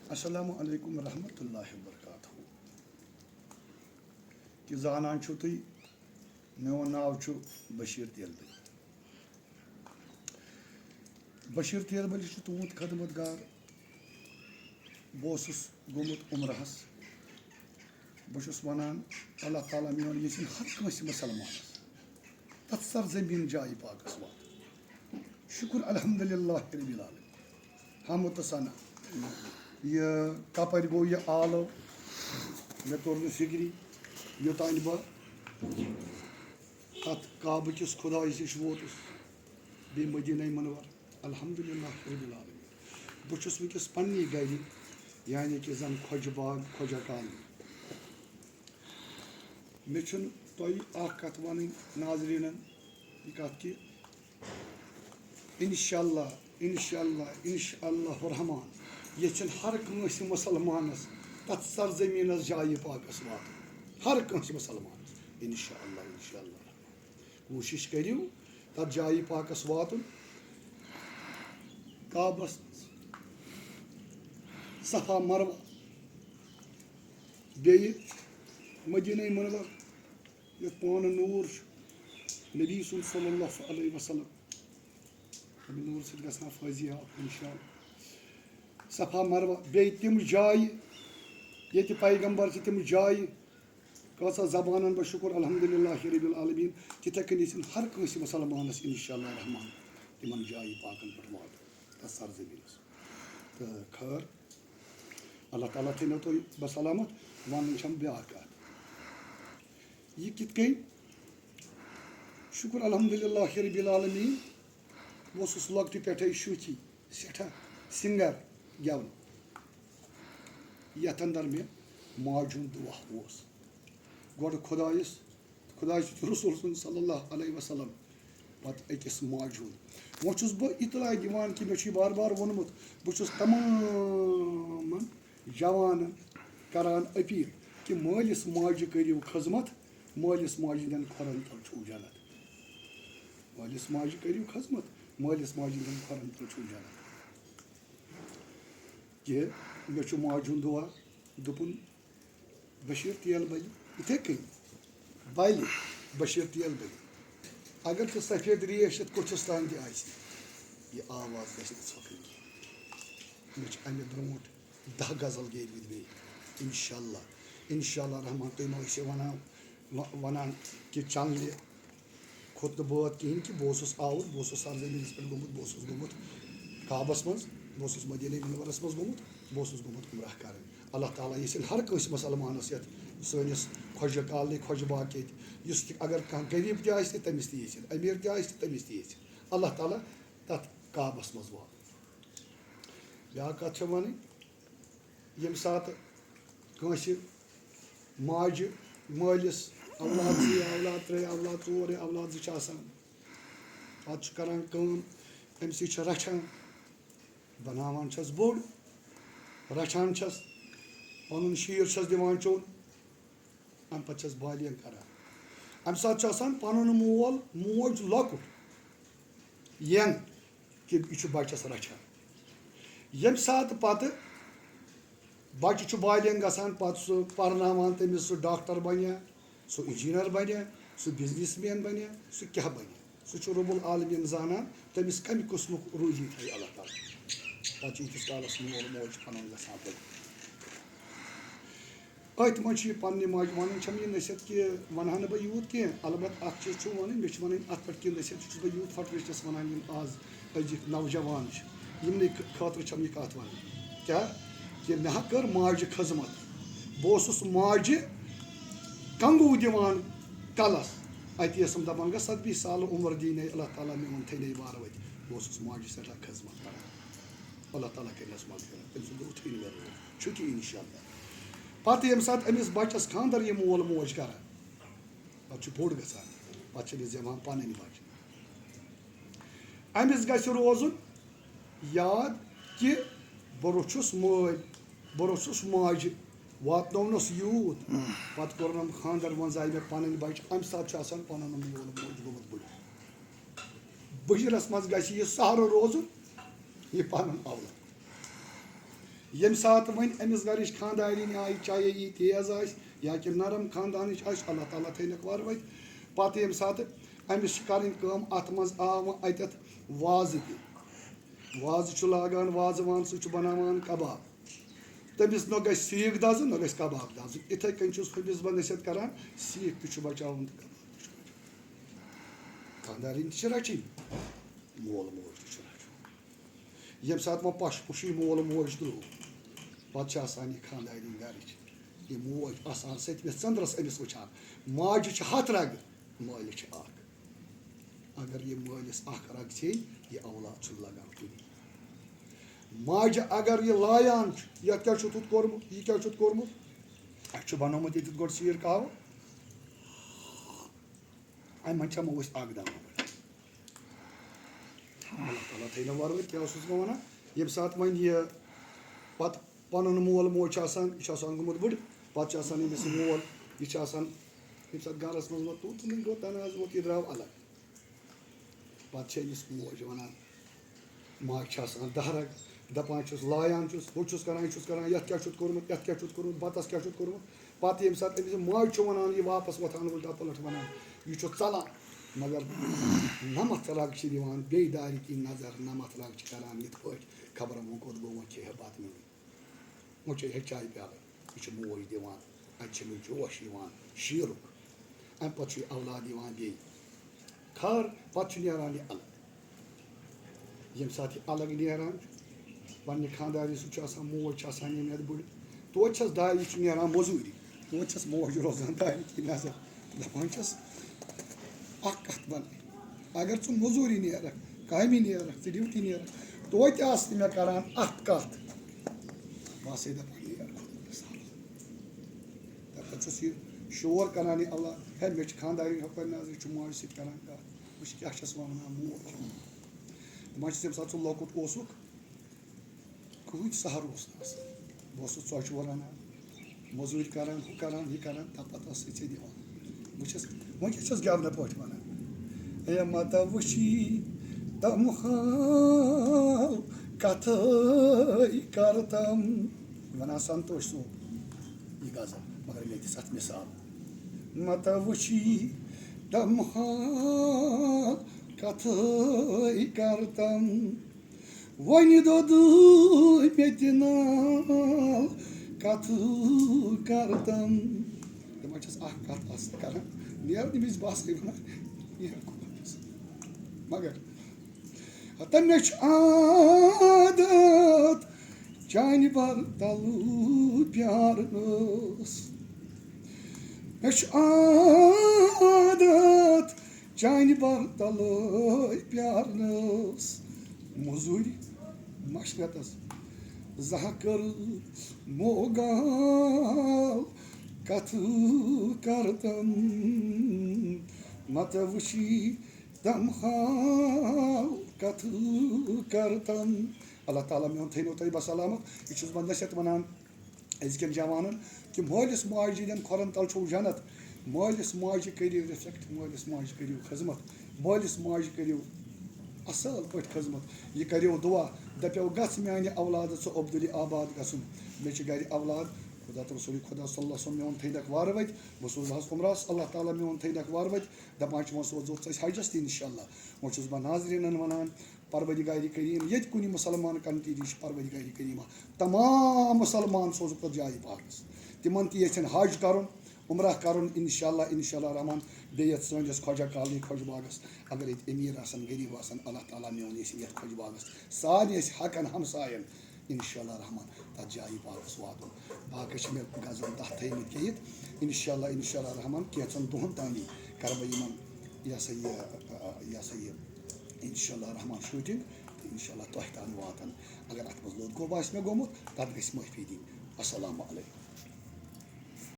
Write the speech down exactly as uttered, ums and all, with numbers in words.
السلام علیکم ورحمۃ اللہ وبرکاتہ۔ کہِ زانان چھِو تُہۍ، میون ناو چھُ بشیٖر تیلبلی۔ بشیٖر تیلبلی چھُ تُہُنٛد خدمت گار۔ بہٕ اوسُس گوٚمُت عمرہَس۔ بہٕ چھُس وَنان، اللہ تعالیٰ میون ییٚژھِن ہر کٲنٛسہِ مُسلمانَس تَتھ سرزمین جایہِ پاکَس واتُن۔ شُکُر الحمدللہ رب العالمین۔ حمد تہٕ ثنا۔ یہِ کَپٲرۍ گوٚو یہِ آلو، مےٚ توٚر نہٕ فِکری، یوٚتانۍ بہٕ اَتھ کعبہٕ کِس خۄدایَس نِش ووتُس، بیٚیہِ مدیٖنَے منوَر۔ الحمدللہ رب العالمین۔ بہٕ چھُس وٕنکیٚس پنٛنی گَرِ، یعنی کہِ زَن خۄجہِ باغ، خۄجہ کالنی۔ مےٚ چھُنہٕ تۄہہِ اَکھ کَتھ وَنٕنۍ ناظریٖنَن، یہِ کَتھ کہِ اِنشاءاللہ، اِنشاءاللہ، اِنشاءاللہ الرحمن ییٚژھِن ہر کٲنٛسہِ مُسلمانَس تَتھ سرزمیٖنَس جایہِ پاکَس واتُن۔ ہر کٲنٛسہِ مُسلمانَس۔ اِنشاءاللہ، اِنشاءاللہ الرحمن۔ کوٗشِش کٔرِو تَتھ جایہِ پاکَس واتُن۔ کعبَس منٛز، صفا مروہ، بیٚیہِ مدیٖنَے منوَر، یَتھ پانہٕ نوٗر چھُ نبی سُنٛد صلی اللہ علیہ وسلم۔ تَمہِ نوٗر سۭتۍ گژھان فٲضی آب اِنشاءاللہ۔ صفا مروہ، بیٚیہِ تِم جایہِ، ییٚتہِ پیغمبر چھِ، تِم جایہِ، کۭژاہ زبانَن بہٕ شُکُر الحمدللہ رب العالمین، تِتھَے کٔنۍ ییٚژھِن ہر کٲنٛسہِ مُسلمانَس اِنشاءاللہ الرحمن تِمَن جایہِ پاکَن پٮ۪ٹھ واتُن، تَتھ سرزمیٖنَس۔ تہٕ خٲر، اللہ تعالیٰ تھٲینو تُہۍ بسلامت۔ وَنٕنۍ چھَم بیٛاکھ کَتھ۔ یہِ کِتھ کٔنۍ؟ شُکُر الحمدللہ رب العالمین، بہٕ اوسُس لۄکٹہِ پٮ۪ٹھَے شوٗچی، سٮ۪ٹھاہ سِنٛگَر گٮ۪وُن۔ یَتھ اندر مےٚ ماجہِ ہُنٛد دُعا اوس۔ گۄڈٕ خۄدایَس، خۄداے سٕنٛدِ رسول سُنٛد صلی اللہ علیہ وسلم، پتہٕ أکِس ماجہِ ہُنٛد۔ وۄنۍ چھُس بہٕ اطلاع دِوان کہِ مےٚ چھُ یہِ بار بار ووٚنمُت، بہٕ چھُس تمامَن جوانَن کران اپیٖل کہِ مٲلِس ماجہِ کٔرِو خدمت، مٲلِس ماجہِ ہٕنٛدٮ۪ن کھۄرَن تَل چھُو جنت۔ مٲلِس ماجہِ کٔرِو خدمت، مٲلِس ماجہِ ہٕنٛدٮ۪ن کھۄرَن تَل چھُو جنت۔ کہِ مےٚ چھُ ماجہِ ہُنٛد دُعا، دوٚپُن، بشیٖر تیل بلہِ، یِتھَے کٔنۍ بلہِ بشیٖر تیل بلہِ۔ اگر ژےٚ سفید ریش یَتھ کوٚٹھِس تام تہِ آسہِ، یہِ آواز گژھِ نہٕ ژھۄپٕنۍ کینٛہہ۔ مےٚ چھِ اَمہِ برونٛٹھ دَہ غزل گیٚومٕتۍ بیٚیہِ۔ اِنشاءاللہ، اِنشاءاللہ رحمان، تُہۍ ما ٲسِو وَنان، وَ-، وَنان کہِ چَنلہِ کھوٚت نہٕ بٲتھ کِہیٖنۍ کہِ بہٕ اوسُس آوُر، بہٕ اوسُس سرزمیٖنَس پٮ۪ٹھ گوٚمُت، بہٕ اوسُس گوٚمُت کعبَس منٛز، بہٕ اوسُس مدیٖنہ منورَس منٛز گوٚمُت، بہٕ اوسُس گوٚمُت عمرہ کَرٕنۍ۔ اللہ تعالیٰ ییٚژھِن ہر کٲنٛسہِ مُسلمانَس یَتھ سٲنِس خۄجہِ کالنی، خۄجہِ باغ ییٚتہِ، یُس تہِ، اگر کانٛہہ غریٖب تہِ آسہِ تہٕ تٔمِس تہِ ییٚژھِن، أمیٖر تہِ آسہِ تہٕ تٔمِس تہِ ییٚژھِن۔ اللہ تعالیٰ تَتھ کعبَس منٛز واتُن۔ بیٛاکھ کَتھ چھےٚ وَنٕنۍ، ییٚمہِ ساتہٕ کٲنٛسہِ ماجہِ مٲلِس اولاد زٕ، اولاد ترٛےٚ، اولاد ژور یا اولاد زٕ چھِ آسان، پَتہٕ چھُ کَران کٲم، أمۍ سٕے چھِ رَچھان، بَناوان چھَس بوٚڑ، رَچھان چھَس، پَنُن شیٖر چھَس دِوان چوٚن، اَمہِ پَتہٕ چھَس بالینگ کَران۔ اَمہِ ساتہٕ چھُ آسان پَنُن مول موج لۄکُٹ، ینگ، کہِ یہِ چھُ بَچَس رَچھان۔ ییٚمہِ ساتہٕ پَتہٕ بَچہٕ چھُ بالینگ گژھان، پَتہٕ سُہ پَرناوان تٔمِس، سُہ ڈاکٹر بَنہِ، سُہ اِنجیٖنر بَنہِ، سُہ بِزنِس مین بَنہِ، سُہ کیٛاہ بَنہِ، سُہ چھُ رب العالمین زانان، تٔمِس کَمہِ قٕسمُک روٗزی تھایہِ اللہ تعالیٰ۔ پَتہٕ چھُ ییٖتِس کالَس مول موج چھُ پَنُن گژھان پَتہٕ۔ أتھۍ منٛز چھُ یہِ پننہِ ماجہِ وَنان، چھَم یہِ نصیحت کہِ وَنہٕ ہا نہٕ بہٕ یوٗت کینٛہہ، البتہ اَکھ چیٖز چھُم وَنٕنۍ، مےٚ چھِ وَنٕنۍ اَتھ پٮ۪ٹھ کینٛہہ نصیحت، یہِ چھُس بہٕ یوٗت پھٹرٲوِتھ چھَس وَنان، یِم آز أزِکۍ نوجوان چھِ، یِمنٕے خٲطرٕ چھَم یہِ کَتھ وَنٕنۍ۔ کیٛاہ؟ کہِ مےٚ ہا کٔر ماجہِ خدمت، بہٕ اوسُس ماجہِ کنگوٗ دِوان کَلَس، اَتی ٲسٕم دَپان، گژھ ستبیٖس سال عمر دی نے اللہ تعالیٰ، میون تھٲینَے وارٕ وَتہِ، بہٕ اوسُس ماجہِ سٮ۪ٹھاہ خدمت کَران۔ اللہ تعالیٰ کٔرِنَس مغفرت، تٔمۍ سُنٛد رُت ژھٕنہِ مےٚ روٗد۔ چھُ کہِ اِنشاءاللہ۔ پَتہٕ ییٚمہِ ساتہٕ أمِس بَچَس خانٛدَر یہِ مول موج کَران، پَتہٕ چھُ بوٚڑ گَژھان، پَتہٕ چھِ أمِس زٮ۪وان پَنٕنۍ بَچہِ۔ أمِس گژھِ روزُن یاد کہِ بہٕ روٚچھُس مٲلۍ، بہٕ روٚچھُس ماجہِ، واتنوونَس یوٗت، پَتہٕ کوٚرنَم خانٛدَر، وۄنۍ زاے مےٚ پَنٕنۍ بَچہِ، اَمہِ ساتہٕ چھُ آسان پَنُن مول موج گوٚمُت بٕڈٕ۔ بُجرَس منٛز گژھِ یہِ سہارٕ روزُن، یہِ پَنُن اولاد۔ ییٚمہِ ساتہٕ وۄنۍ أمِس گَرِچ خانٛدارِنۍ آیہِ، چاہے یہِ تیز آسہِ یا کہِ نرم خانٛدانٕچ آسہِ، اللہ تعالیٰ تھٲینَکھ وارٕ وَتہِ۔ پَتہٕ ییٚمہِ ساتہٕ أمِس چھِ کَرٕنۍ کٲم، اَتھ منٛز آو وۄنۍ اَتٮ۪تھ وازٕ تہِ۔ وازٕ چھُ لاگان، وازٕ وان سۭتۍ چھُ بَناوان کَباب۔ تٔمِس نہ گژھِ سیٖکھ دَزُن، نہ گژھِ کَباب دَزُن۔ یِتھَے کٔنۍ چھُس ہُمِس بہٕ نصیحت کَران، سیٖکھ تہِ چھُ بَچاوُن تہٕ کَباب تہِ چھُ بَچاوُن۔ خانٛدارِنۍ تہِ چھِ رَچھِنۍ، مول موج تہِ چھُ رَچھُن۔ ییٚمہِ ساتہٕ وۄنۍ پَش پُشٕے مول موج ترٛٲو، پَتہٕ چھِ آسان یہِ خانٛدارِنۍ گَرٕچ، یہِ موج آسان سٔتمِس ژٔنٛدرَس أمِس وٕچھان۔ ماجہِ چھِ ہَتھ رَگہٕ، مٲلِس چھِ اَکھ۔ اگر یہِ مٲلِس اَکھ رَگ ژھیٚنۍ، یہِ اولاد چھُنہٕ لَگان کُنہِ۔ ماجہِ اگر یہِ لایان چھُ، یَتھ کیٛاہ چھُتھ کوٚرمُت، یہِ کیٛاہ چھُتھ کوٚرمُت، اَسہِ چھُ بَنومُت ییٚتٮ۪تھ گۄڈٕ سیٖر کَہوٕ، اَمہِ منٛز چَمو أسۍ اَکھ دانہٕ۔ اللہ تعالیٰ تھٲینو وَرٲے۔ کیٛاہ اوسُس بہٕ وَنان؟ ییٚمہِ ساتہٕ وۄنۍ یہِ پَتہٕ پَنُن مول موج چھُ آسان، یہِ چھُ آسان گوٚمُت بٕڈٕ، پَتہٕ چھُ آسان أمِس مول، یہِ چھُ آسان ییٚمہِ ساتہٕ گَرَس منٛز ووت، توٗتُے وۄنۍ گوٚو تَنازٕ ووت، یہِ درٛاو الگ۔ پَتہٕ چھِ أمِس موج وَنان، ماجہِ چھِ آسان دَہ رَگ، دَپان چھُس، لایان چھُس، ہُہ چھُس کَران، یہِ چھُس کَران، یَتھ کیٛاہ چھُتھ کوٚرمُت، یَتھ کیٛاہ چھُتھ کوٚرمُت، بَتَس کیٛاہ چھُتھ کوٚرمُت۔ پَتہٕ ییٚمہِ ساتہٕ أمِس ماجہِ چھُ وَنان، یہِ واپَس وۄتھان اُلٹا پٲٹھۍ وَنان، یہِ چھُ ژَلان۔ مگر نَمَتھ رَگ چھِ دِوان بیٚیہِ دارِ کِنۍ نظر، نَمَتھ رَگ چھِ کَران یِتھ پٲٹھۍ، خبر وۄنۍ کوٚت گوٚو، وۄنۍ کھیٚیہِ ہا بَتہٕ میوٚنٛڈُے۔ وۄنۍ چیٚیہِ ہا چایہِ پیٛالَے۔ یہِ چھِ موج دِوان، اَتہِ چھِ أمِس جوش یِوان شیٖرُک۔ اَمہِ پَتہٕ چھُ یہِ اولاد یِوان بیٚیہِ۔ خٲر، پَتہٕ چھُ نیران یہِ الگ۔ ییٚمہِ ساتہٕ یہِ الگ نیران چھُ، پننہِ خانٛدارِنہِ سۭتۍ چھُ آسان، موج چھِ آسان ییٚمہِ ہیٚتھ بٕڈ، توتہِ چھَس دارِ، یہِ چھُ نیران موٚزوٗرِ، توتہِ چھَس موج روزان دارِ کِنۍ نظر، دَپان چھَس، اَکھ کَتھ وَنَے، اگر ژٕ موٚزوٗرِ نیرَکھ، کامہِ نیرَکھ، ژٕ ڈیوٹی نیرَکھ، توتہِ آسہٕ نہٕ مےٚ کَران اَکھ کَتھ، بہٕ آسَے دَپان، نیر خۄدایَس حوالہٕ۔ تَتھ پٮ۪ٹھ چھُس یہِ شور کَران، یہِ اللہ، ہے، مےٚ چھِ خانٛدارِنۍ ہُپٲرۍ نظرِ، چھُ ماجہِ سۭتۍ کَران کَتھ۔ وٕچھ کیٛاہ چھَس وَنان موج۔ دَپان چھَس، ییٚمہِ ساتہٕ ژٕ لۄکُٹ اوسُکھ، کٕہٕنۍ سہارٕ اوس نہٕ آسان۔ بہٕ اوسُس ژۄچہِ وول اَنان، موٚزوٗرۍ کَران، ہُہ کَران، یہِ کَران، تَمہِ پَتہٕ ٲسٕے ژےٚ دِوان۔ بہٕ چھَس، وۄنۍ کیٛاہ چھَس گٮ۪ونہٕ پٲٹھۍ وَنان؟ اے مَتہٕ وٕچھی تَم حال کَتھٕے کَرٕ تَم۔ وَنان سَنتوش صٲب یہِ غزل، مگر مےٚ دِژ اَتھ مِثال۔ مَتہٕ وٕچھی تَم حال کَتھٕے کَرٕ تَم۔ وۄنۍ دۄدٕے مےٚ تہِ نال کَتھٕ کَرٕ تَم۔ دَپان چھَس، اَکھ کَتھ آسہٕ کَران، نیر نہٕ مےٚ، بہٕ آسَے وَنان، نیر خۄدایَس۔ مگر ہَتہ مےٚ چھُ عادت چانہِ بَر تَلہٕ پیارنَس۔ مےٚ چھُ عادت چانہِ بَر تَلہٕ پیارنَس۔ موٚزوٗرِ مَشرَتَس زَہَکَر موگال کَتھٕ کَرٕ تَم۔ مَتہٕ وٕچھی تَم حال کَتھٕ کَرٕ تَم۔ اللہ تعالیٰ میون تھٲینو تۄہہِ بسلامت۔ یہِ چھُس بہٕ نصیحت وَنان أزکٮ۪ن جوانَن کہِ مٲلِس ماجہِ ہِنٛدٮ۪ن کھۄرَن تَل چھُو جنت۔ مٲلِس ماجہِ کٔرِو respect، مٲلِس ماجہِ کٔرِو خدمت، مٲلِس ماجہِ کٔرِو اَصٕل پٲٹھۍ خدمت۔ یہِ کٔرِو دُعا، دَپیو، "گژھ میٛانہِ اولادٕ ژٕ عبدُلِ آباد گژھُن۔ مےٚ چھِ گَرِ اولاد۔" خدا تہٕ رسوٗلِ خدا صلی اللہ علیہ وسلم میون تھٲینَکھ وارٕ وَتہِ۔ بہٕ سوزٕ حظ عمرَس، اللہ تعالیٰ میون تھٲینَکھ وارٕ وَتہِ۔ دَپان چھِ، وۄنۍ سوزو ژٕ اَسہِ حجَس تہِ اِنشاءاللہ۔ وۄنۍ چھُس بہٕ ناظریٖنَن وَنان، پروردگار کریم، ییٚتہِ کُنہِ مُسلمان کنٹری چھِ پروردگار کریمہ تمام مُسلمان سوزُکھ تَتھ جایہِ پاکَس۔ تِمن تہِ یژھن حج کرُن، عمرہ کرُن، انشاءاللہ، انشاءاللہ رحمان۔ بیٚیہِ یَتھ سٲنِس خواجہ کالنی خۄش باغَس، اگر ییٚتہِ أمیٖر آسن، غریٖب آسن، اللہ تعالیٰ میون یژھِ یَتھ خۄش باغَس سارنٕے اَسہِ حقن ہمساین، انشاءاللہ رحمان، تَتھ جایہِ پاکَس واتُن۔ باقٕے چھِ مےٚ غزل دَہ تھٲیمٕتۍ گیٚوِتھ۔ انشاءاللہ، انشاءاللہ رحمان، کینٛژن دۄہَن تانی کرٕ بہٕ یِمن، یہِ ہسا یہِ، یہِ ہسا یہِ، انشاءاللہ رحمان، shooting، تہٕ انشاءاللہ تۄہہِ تام واتن۔ اگر اتھ منٛز لوٚت گوٚب آسہِ مےٚ گوٚمُت، تتھ گژھِ معٲفی دِنۍ۔ السلام علیکم۔